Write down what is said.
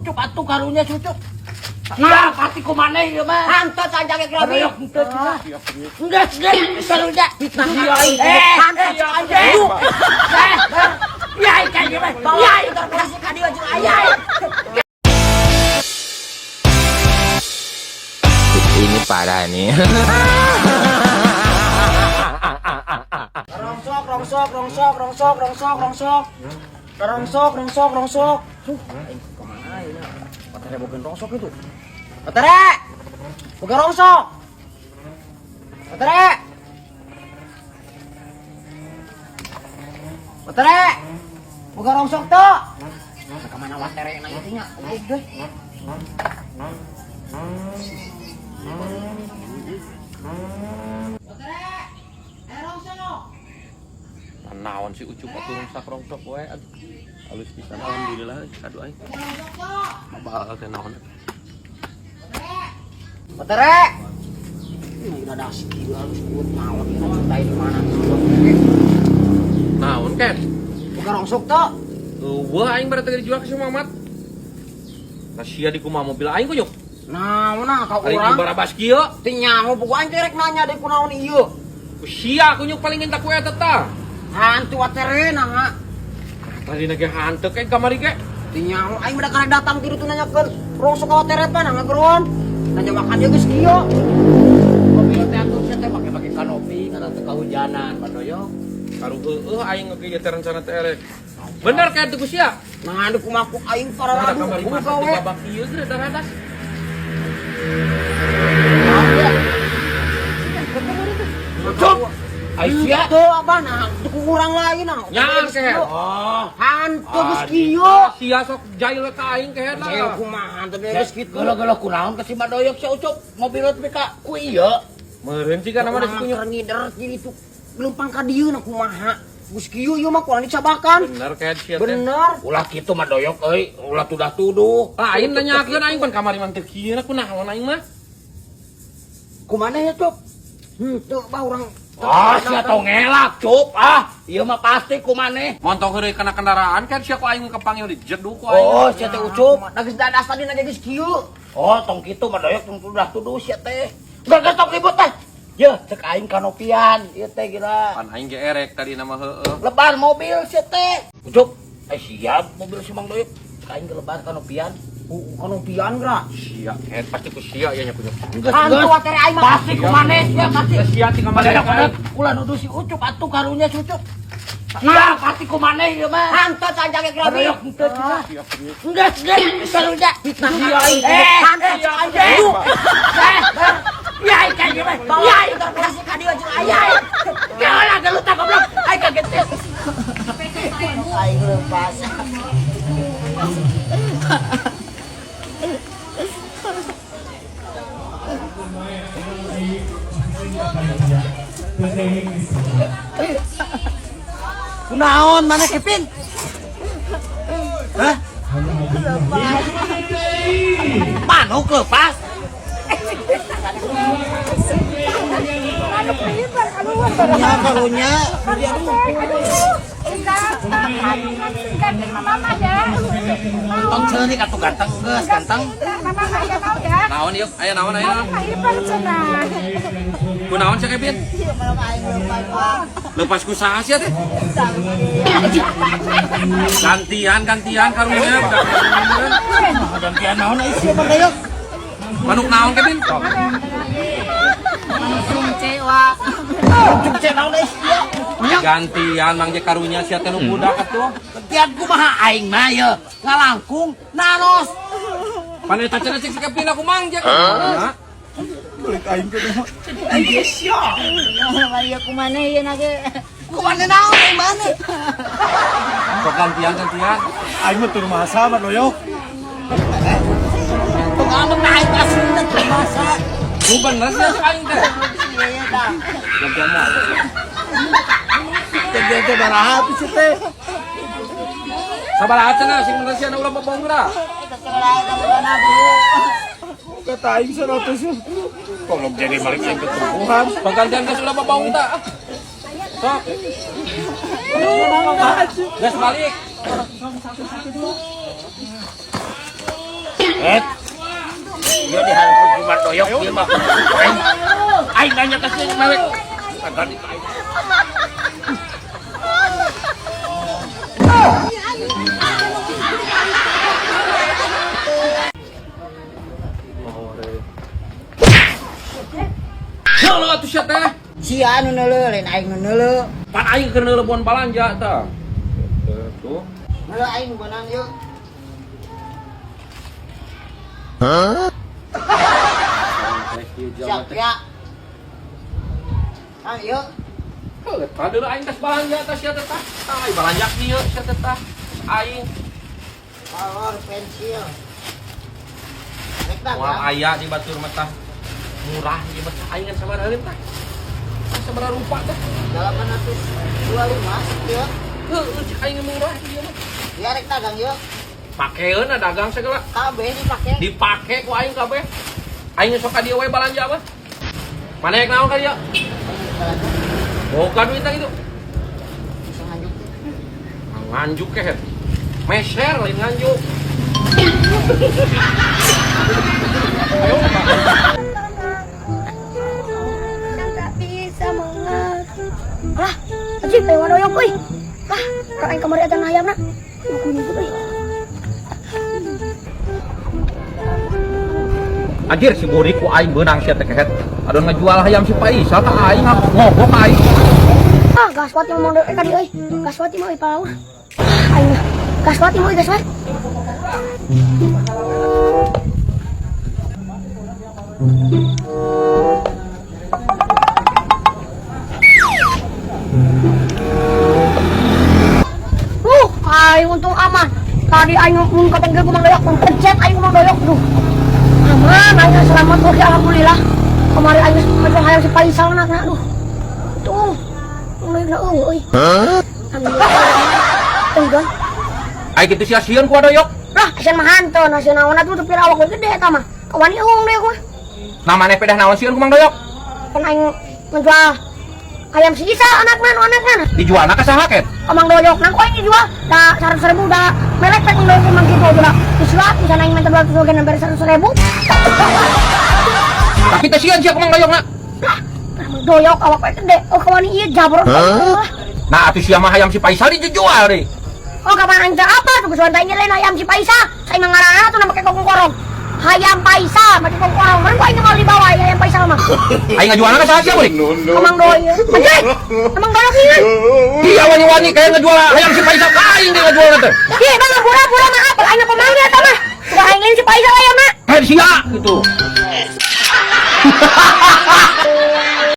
Ucup atuh karunya Ucup. Nah, pasti ku maneh ieu mah. Hantu sanjangnya kerabi. Doyok henteu cenah. Geus geus karunya. Fitnah Eh, hantu eh, eh, ya ikan ieu mah. Ya, interpelasi ka dieu jeung aya. Ini parah nih. Rongsok, rongsok, rongsok, rongsok, rongsok, rongsok. Rongsok, rongsok, rongsok. Tuh, aing kemana ini? Baterai boga rongsok itu. Baterai! Boga rongsok. Baterai! Baterai! Boga rongsok tuh. Nah, kemana baterai na itu nya? Udah deh. Baterai! Eh rongsok. Naon si Ucup atuh rungsak rongtok wae aduh. Halus pisan alhamdulillah aduh aing. Mabal teh naon. Baterai! Ini udah dasi gila harus kuat naon ini cintai di mana? Naon ken? Boga rongsok tuh. Eueuh aing berarti dijual ke si Mamat. Nah sia di kumaha mobil aing kunyuk. Nah, nah kau Ari di urang. barabas kieu. Teu nyaho buku aing teh rek nanya deui kunaon ieu. Ku sia kunyuk paling minta ku eta tah. Hantu watere nah. Tadi ge hanteu ke kamari ge. Teu nyaho aing mah karek datang ti ditu nanyakeun rongsok ka watere pa nah ngageroan. Nanya makan dia geus kieu. Mobil teh atuh sia teh make-make kanopi karena teu kahujanan Badoyok. Karu heueuh aing ge ieu teh rencana teh erek. Bener kayak teu ku sia. Nah, anu kumaha ku aing Ada pararadu kamari mah buka we. babak ieu ge daradas. Ucup. Ai sia. Teu abah nah teu ku urang lain nah. Nyaar kehed. Oh, Hantu geus kieu. Sia sok jail ka aing kehed Jail lah. kumaha teh geus kitu. Gelo-gelo kunaon ka si Badoyok sia Ucup? Mobil teh ka ku ieu. Meureun sih kana mah si kunyuk. Urang ngider jadi itu leumpang ka dieu na kumaha. Geus kieu ieu mah kurang dicabakan. Bener kehed sia teh. Bener. Ulah kitu mah Doyok euy, ulah tudah-tuduh. Lah aing nanyakeun aing pan kamari mah teu kieu kunaon aing mah. Kumaha ya, Cup? Henteu bah urang. Ah, sia tong ngelak, Cup. Ah, ieu mah pasti ku maneh. Montong heureuy kana kendaraan kan sia ku aing kepanggil dijeduk ku aing. Oh, sia teh Ucup. Da geus dadas tadi na geus kieu. Oh, tong kitu mah Doyok tong tudah-tuduh sia teh. Geus tong ribut teh. Yeuh, cek aing kanopian, ieu teh gila. Pan aing ge erek tadi nama heueuh. Lebar mobil sia teh. Ucup, eh siap mobil si Mang Doyok. Cek aing ge lebar kanopian. Kanopian geura. Sia kehed pasti ku sia ieu nya kunyuk. Geus Hantu geus. watere aing mah. Pasti ku maneh sia pasti. Geus sia ti kamari. Padahal ulah nuduh si Ucup atuh karunya si Ucup. Nah, pasti ku maneh ieu mah. Hantu sanjangnya kerabi. Doyok henteu cenah. Geus geus karunya. Fitnah Eh, hantu eh, sanjang. eh, ya ikan ieu mah. Ya interpelasi ka dieu jeung aya. Jangan gelut tah goblok. Aing kaget teh. Aing lepas. Kunaon mana Kevin? Hah? Manuk lepas. Ya karunya. Tong ceurik atuh ganteng geus ganteng. Naon ieu? Aya naon aya naon? Kunaon sia Kevin? Lepas ku saha sia teh? Gantian gantian karunya. Gantian naon ai sia Bang Doyok? Manuk naon Kevin? Cuk cek naon ai sia? Gantian mang je karunya sia teh nu budak atuh. Gantian kumaha aing mah ye ngalangkung naros. Pan eta cenah cek si Kevin aku mang je. Ai sia. Iya kumane ieu na ge. Kumaha naon ai maneh? Sok gantian gantian. Aing mah tur masa mah doyok. Tong amek na aing asli teh masa. Ku bener sia si aing teh. Gantian mah. Gantian teh baraha sih teh. Sabaraha cenah sing bener sia ulah bohong geura. Kata aing 100. Goblok jadi balik aing ketumbuhan. Penggantian geus ulah bohong tah. Sok. Geus balik. Eh. Ieu dihareupeun si Mang Doyok ieu mah. Aing aing nanya ka si mewek. Kagak di aing. Heuleuh atuh sia teh. Sia nu neuleuh, lain aing nu neuleuh. Pan aing keur neuleuh balanja tah. Tuh. Neuleuh aing nu beunang yeuh. Siap ya. Ah, yeuh. Heuh, tah deuleuh aing tas balanja tah sia teh tah. Tah aing balanja kieu sia teh tah. Aing Kolor pensil. Rek moal dagang. aya di batur mah tah. Murah ieu mah tah aing ngan sabaraha tah. Tah sabaraha rupa tah. 825 yeuh. Heueuh cek aing murah ieu mah. Ya rek dagang yeuh. Pakeun dagang segala. Kabeh dipake. Dipake ku aing kabeh. Aing sok ka dieu we balanja mah. Mana yang naon ka dieu? Boga duitna gitu. Bisa nganjuk. Nganjuk kehet. Meser lain nganjuk. Ayo, Pak. Tak bisa mengatur. Lah, anjing pengen doyok euy. Lah, orang aing kamari eta hayamna. Aku nyebut euy. Anjir si Buri ku aing beunang sia teh kehet. Aduh ngajual hayam si Faisal ka aing ngogok ka aing. Ah, gaswat yang mau doyok ka dieu euy. Gaswat mah euy palaur. Ah, aing mah. Gaswat mah euy gaswat. Aing untung aman. Tadi aing mun kapanggil ku Mang Doyok, mun pencet aing ku Mang Doyok duh. Aman, aing selamat oke alhamdulillah. Kemarin aing ngajual hayam si Faisal anakna duh. Tuh. Mang Doyok na eueuh euy. Alhamdulillah. Enggak. Aing kitu sia sieun ku Doyok. Lah, asian mah hanteu, asian naon atuh teu pira awak we gede eta mah. Kawani euung deui mah. Nah maneh pedah naon sieun ku Mang Doyok? Kan aing ngejual ayam si Isa anakna nu anakna. Dijualna ka saha ket? Ka Mang Doyok nang ku aing dijual da 100.000 da melek pek Mang Doyok emang kitu da. Disuap misalnya aing minta 200 oge nembe 100.000. Tapi teh sieun sia ku Mang Doyok na. Lah, Mang Doyok awak we gede. Oh kawani ieu jabro. Nah atuh sia mah hayam si Faisal dijual deui. Oh kapan aing teh apa tuh geus teh lain hayam si Faisal. Saya mah ngaranna tuh make kongkorong. Hayam Faisal make kongkorong. Meureun ku aing mau dibawa ya hayam Faisal mah. Aing ngajualna ka saha sia Buri? Ka Mang Doyok. Anjing. Mang Doyok ieu. Iya wani-wani kayak ngejual hayam si Faisal ka aing deui ngajualna teh. Ieu bang pura-pura mah apa aing apa mau eta mah. Sudah aing lain si Faisal hayamna. Hei sia gitu.